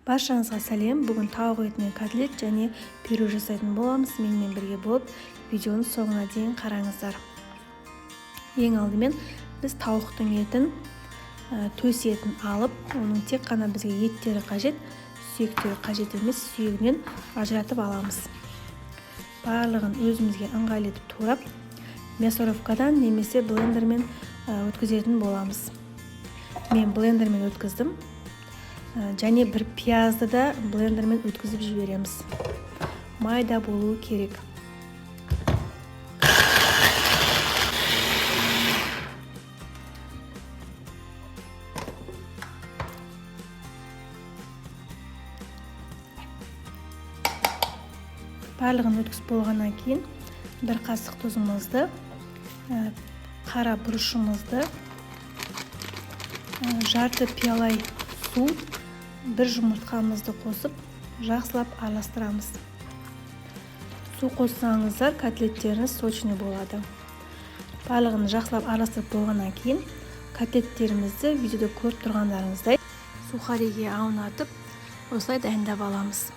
Баршаңызға сәлем. Бүгін тауық етінен котлет және пюре жасайтын боламыз. Менімен бірге болып видеоның соңына дейін қараңыздар. Ең алдымен біз тауықтың етін, төс етін алып, оның тек қана бізге еттері қажет, сүйектері қажет емес, сүйегінен ажыратып аламыз. Барлығын өзімізге ыңғайлы етіп турап, мясорубкадан немесе блендермен өткізетін боламыз. Мен блендермен өткіздім. Және бір пиязды да блендермен өткізіп жібереміз. Майда болуы керек. Барлығын өткізіп болғаннан кейін бір қасық тұзымызды, қара бұрышымызды, жарты пиалай су, бір жұмыртқамызды қосып жақсылап араластырамыз. Су қоссаңыздар котлеттеріңіз сочный болады. Барлығын жақсылап араластырып болғаннан кейін котлеттерімізді видеода көріп тұрғандарыңыздай сухариге аунатып осылай дайындап аламыз.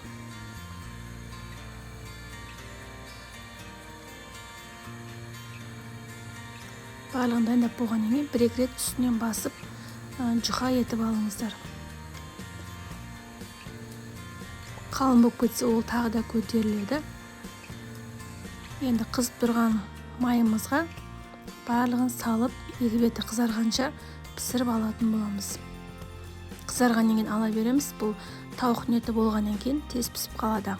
Барлығын дайындап болғаннан кейін бір-екі рет үстінен басып жұқа етіп алыңыздар. Қалың болып кетсе ол тағы да көтеріледі. Енді қызып тұрған майымызға барлығын салып, екі беті қызарғанша пісіріп алатын боламыз. Қызарғаннан кейін ала береміз. Бұл тауық еті болғаннан кейін тез пісіп қалады.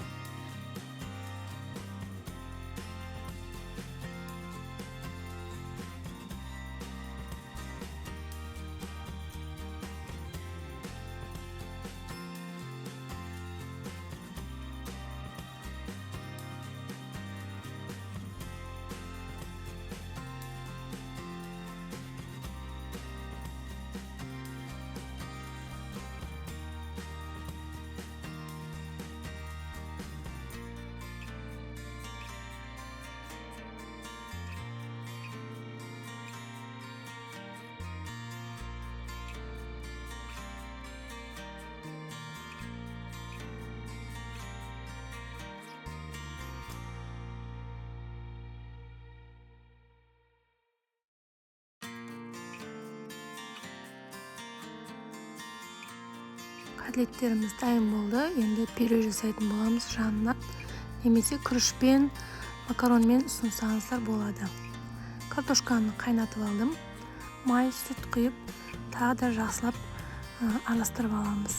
Котлеттеріміз дайын болды. Енді пюре жасайтын боламыз жанына. Немесе күрішпен, макаронмен ұсынсаңыздар болады. Картошканы қайнатып алдым. Май, сүт құйып, тағы да жақсылап араластырып аламыз.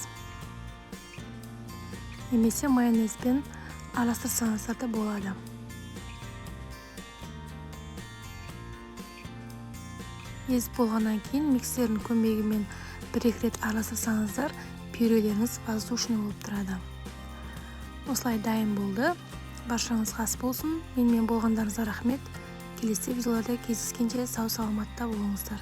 Немесе майонезбен араластырсаңыздар да болады. Езіп болғаннан кейін миксердің көмегімен бір-екі рет араластырсаңыздар, пюрелеріңіз воздушный болып тұрады. Осылай дайын болды. Баршаңызға ас болсын. Менімен болғандарыңызға рахмет. Келесі видеоларда кездескенше сау саламатта болыңыздар.